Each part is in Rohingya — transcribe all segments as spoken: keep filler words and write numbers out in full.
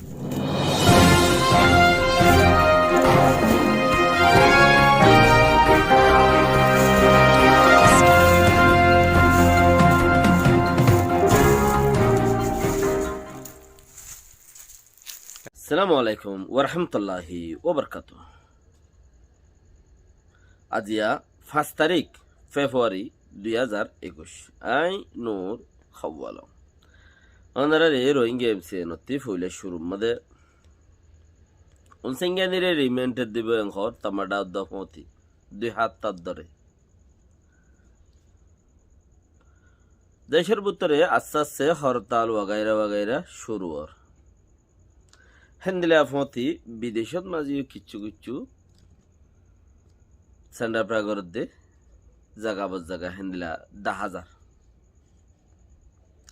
Assalamu alaikum warahmatulláhi wabarakátuhu. Aziya fañs tarík Februari dui házar ekuic. Añí Nur Hawwal. Ónorare Rohingya M C N ottú foila cúrur mazé Aung San Suu Kyi re rimand dibo en hoór tamada uddá fóti dui hafta dóre. Decór bútore asté asté hortal wagaira wagaira cúru ór. Héndilla fóti bidecót mazé yó kiccú kiccú sendapra gorédde, zaga bor zaga héndilla dahá zar.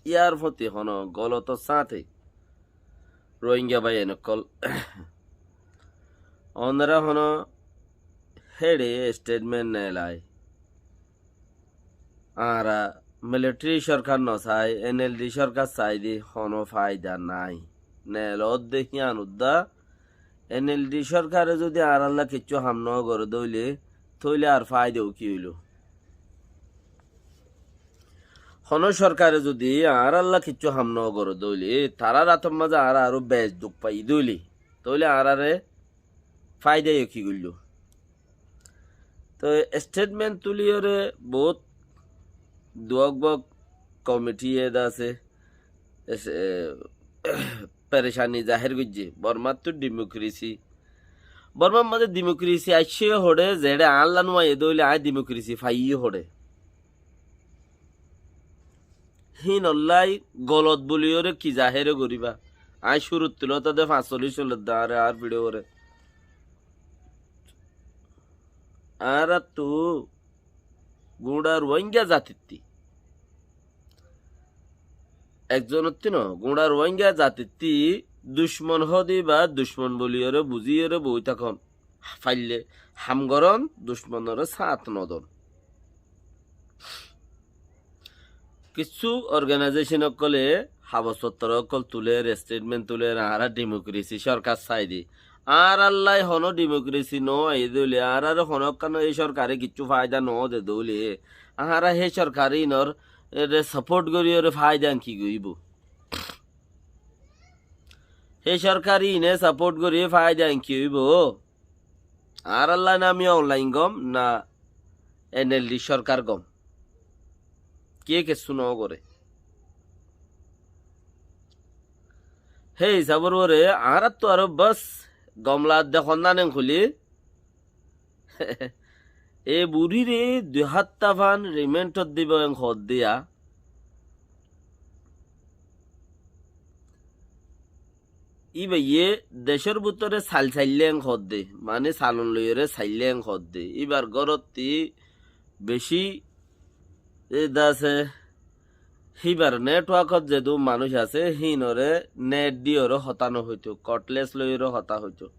Yár fóti honó golot sáñte Rohingya báiyain ókkol, ónora honó héçe estetment neelai. Añára militeri sorkar nosai, N L D sorkar sai de honó faida nái. Neelodde híyan uddá, N L D sorkare zodi añáralla kiccú ham nogoré de óile, tóile ar faida ó ki óilo? Honó sorkare zodi añáralla kiccú ham nogoré de óile, tarár átor mazé añára aró beci duk fai de óile, tóile añárare faida yó ki goilló? Toi estetment tuliyóre bout duwak bok komiti eda asé, es-, e, perecani zahér goijjé. Bormattú dimokresi, Bormar mazé dimokresi aiccé hoçé, zeçé añálla nuaiyé de óile añí dimokresi faiyí hoçé. Híinollá golot buliyóre ki zahér goríba? Añí cúrut tulóta de fañs sollic solor de añáre añár fiçe óre. Añárattú guñça Ruáingga zatittí, ekzonottí no, guñça Ruáingga zatittí ducmon hóde íba ducmon buliyóre buzíyore boói tákon. Faille ham gorón, ducmonoré sát nodon. Kissú organaizecon ókkole habos fottor ókkol tuler, estetment tuler, añára dimokresi sorkar sai de. Añárallá honó dimokresi no aiyé de óile, añáráre honókkano hé sorkare kissú faida no de de óile, añára hé sorkar inor ere saport goríyore faida ki óibo? Hé sorkar ine saport gorí faida ki óibo? Añárallá nami onlain gom na N L D sorkar gom? Kiyé kessú no goré. Hé hisabor uore añárattú aró bas gomla de honnan en kuli. E burire dui hátta fan rimentot dibo en hoódde ya. Íbayé decór bútore sail saillé en hoódde, mane salon loiyóre saillé en hoódde. Íbar górottu bicí eda asé, híbar networkot zedún manúic asé, híinore net diyóre hotá no hoitó, cordless loiyóre hotá hoitó.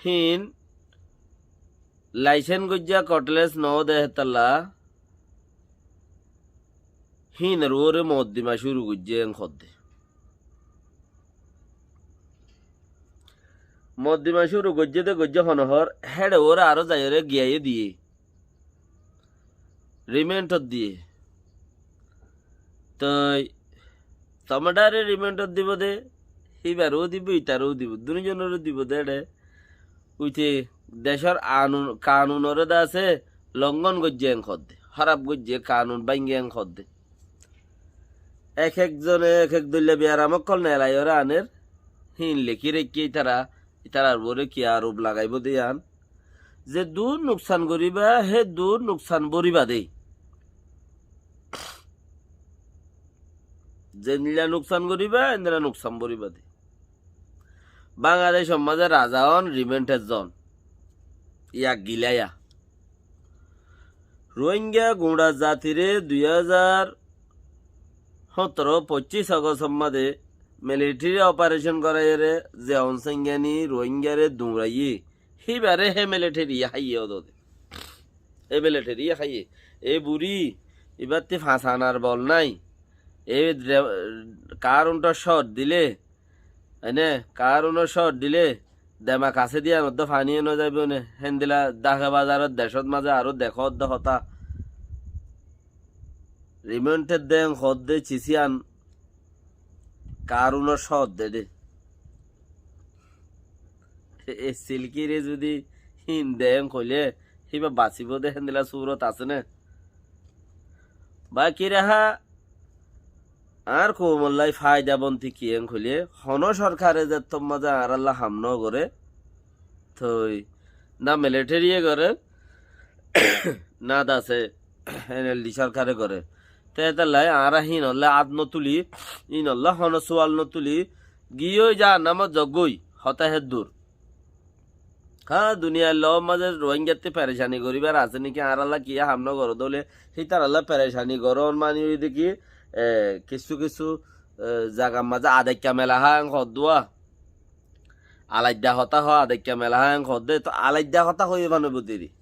Híin laisen goijjá cordless no de hétalla, híinor uore moddima cúru goijjé en hoódde. Moddima cúru goijjé de goijjé hono hoór, héçe uore aró zaiyóre giyaiyé diyé. Rimentot diyé. Toi tomadáre rimentot dibo de, híbaró dibo, ítaró dibo, duní zonoró dibo de éçe. Uite decór anun, kanunore de asé, longon goijjé en hoódde, hóraf goijjé, kanun báinge en hoódde. Ek ek zone ek ek doilla biyaram ókkol neelaiyóre aner, híin lekí raikké ítara, ítarar uore ki arof lagaibó de yián. Zedún nuksan goríba, hédún nuksan bóriba de. Zendilla nuksan goríba, endilla nuksan bóriba de. Bangladecor mazé raza on, rimentot zon. Yak gilaiya. Ruáingga guñça zatire dui házar hóñtoro foccíc Ogostor mazé militeri oparecon goráiyore ze Aung San Suu Kyi Ruáinggare duñraiyé, híbare hé militeri ye háiye ódode. E militeri ye háiye. E buri, ibáttu fañsanar bol nái. E de-, Karunor cót dilé, ene, Karunor cót dilé, demak asé de yíanot de faní no zaibóu né. Héndilla Dhaka bazarot decót mazé aró dekót de hotá. Rimentet de en hoódde cis yían Karunor cót de de. E silkire zudi híin de en hoilé, híba basibóu de héndilla surot asé né? Baki raha añár koumolla faidabonti ki en hoilé, honó sorkare zettót mazé añárálla ham no goré, toi na militariye goré, na dase NLD sorkare goré. Te étalla añára híinolla át no tulí, híinolla honó sual no tulí, giyói jahannamot zoggói, hotá héddur. Há, duniyair lóot mazé Rohingyatté perecani goríbar asé niki? Añárálla kiyé ham no goró dóile, hítaralla perecani gorón mani óiye de ki, e, kissú kissú, e, zagar mazé adaikka mela há en hoddúa. Alaidda hotá hoó, adaikka mela há en hoddé, to alaidda hotá hoiyé fán óibo deri.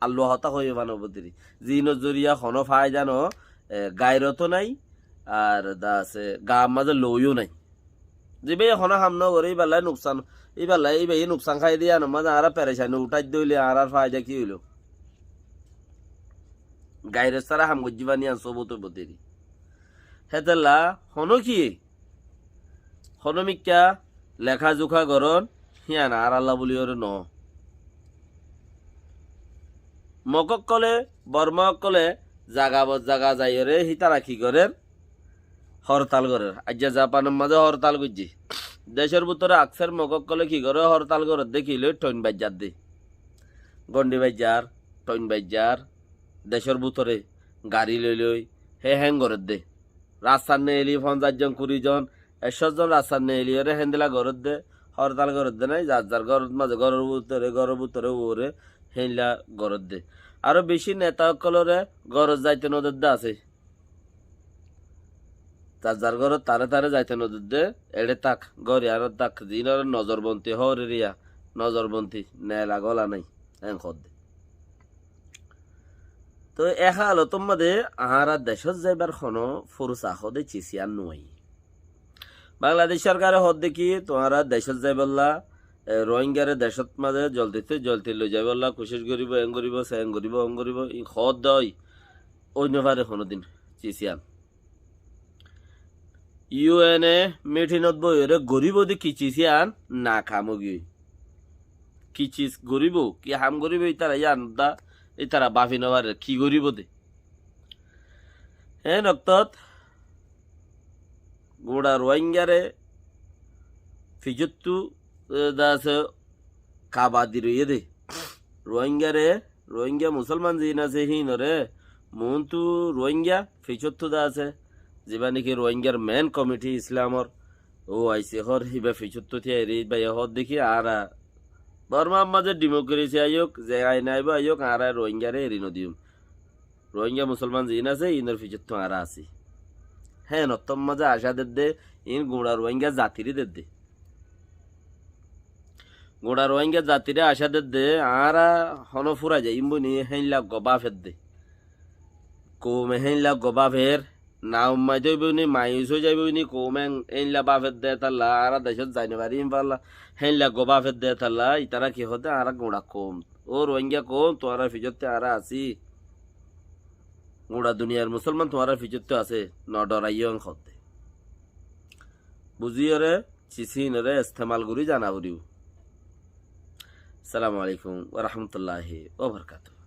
Allua hotá hoiyé fán óibo deri. Ziínor zoriya honó faida no, e, gairotó nai, ar dase gaar mazé loiyó nai. Zibáye honó ham no goré, íballá nuksan, íballá, íbaye nuksan háiye de yíanor mazé añára perecani uthái dóile añárar faida ki óilo? Gairot sára ham goijjí fán yían sobut óibo deri. Hétolla honó kiyé, honó mikká leká zuká gorón, hían añárálla buli óre noó. Mog ókkolé, Borma ókkolé zaga bo-, zaga zaiyóre hítara ki gorér? Hórtal gorér. Aijja Japanor mazé hórtal goijjé. Decór bútore akser Mog ókkolé ki goré? Hórtal gorédde ki loi? Thoin baijjar de. Gondi baijjar, thoin baijjar, decór bútore gari loi loi, hé héng gorédde. Rastat neeli fonzaic zon, kuri zon, ekcó zon rastat neeliyóre héndilla gorédde, hórtal gorédde nái, zar zar górot mazé, góror bútore, góror bútore uore héndilla gorédde. Aró bicí neta ókkolóre górot zaite no dedde asé. Zar zar górot tare tare zaite no dedde, eçé tak, gór iánot tak, ziínore nozorbonti hoór eriya, nozorbonti, neela góla nái, en hoódde. Toi e hálotor mazé añára decót zaibar honó fursa hoóde cis yían no aiyé. Bangladec sorkare hoódde ki, tuáñra decót zaibolla, e, Rohingyare decót mazé zoldittú zoldi loi zaibolla kucíc goríbou, en goríbou, sen goríbou, on goríbou, in hoódde ói, ói no fare honódin cis yían. UN e mitinot boiyóre goríbou de ki cis yían nakam ói giyói. Ki cis goríbou, ki ham goríbou, ítara yían dá, ítara báfi no farer, ki goríbou de. Hé noktot guñça Rohingyare ficottú, e, dase kabadi roiyé de. Rohingyare, Rohingya musolman ziín asé híinore, muúntu Rohingya ficottú dase, zibá niki Rohingyar main committee Islamor, OIC hoór, híba ficottú tíai eri, baiye hoódde ki añára Bormar mazé democracy aiyók, ze ain aibó aiyók, añára Rohingyare eri no diyum. Rohingya musolman ziín asé, iínor ficottú añára así. Héen ottór mazé acá dedde, iín guñça Rohingya zatiré dedde. Guñça Rohingya zatiré acá dedde, añára honó fúrai zaiyum bóli héinla gobá fedde. Koume héinla gobá fer, na ummait óibo ni, mayus ói zaibo ni, koume héinla báfedde talla, añára decót zai no farim falla, héinla gobá fedde talla, itará ki hoódde, añára guñça koum. Ó Rohingya koum, tuáñrar ficottú añára así. Guñça duniyair musolman tuáñrar ficottú asé, no dhoraiyo en hoódde. Buzíyore, cis iínore estemal gorí zana foribó. Assalamu alaikum wa rahmatullahi wa barakatuhu.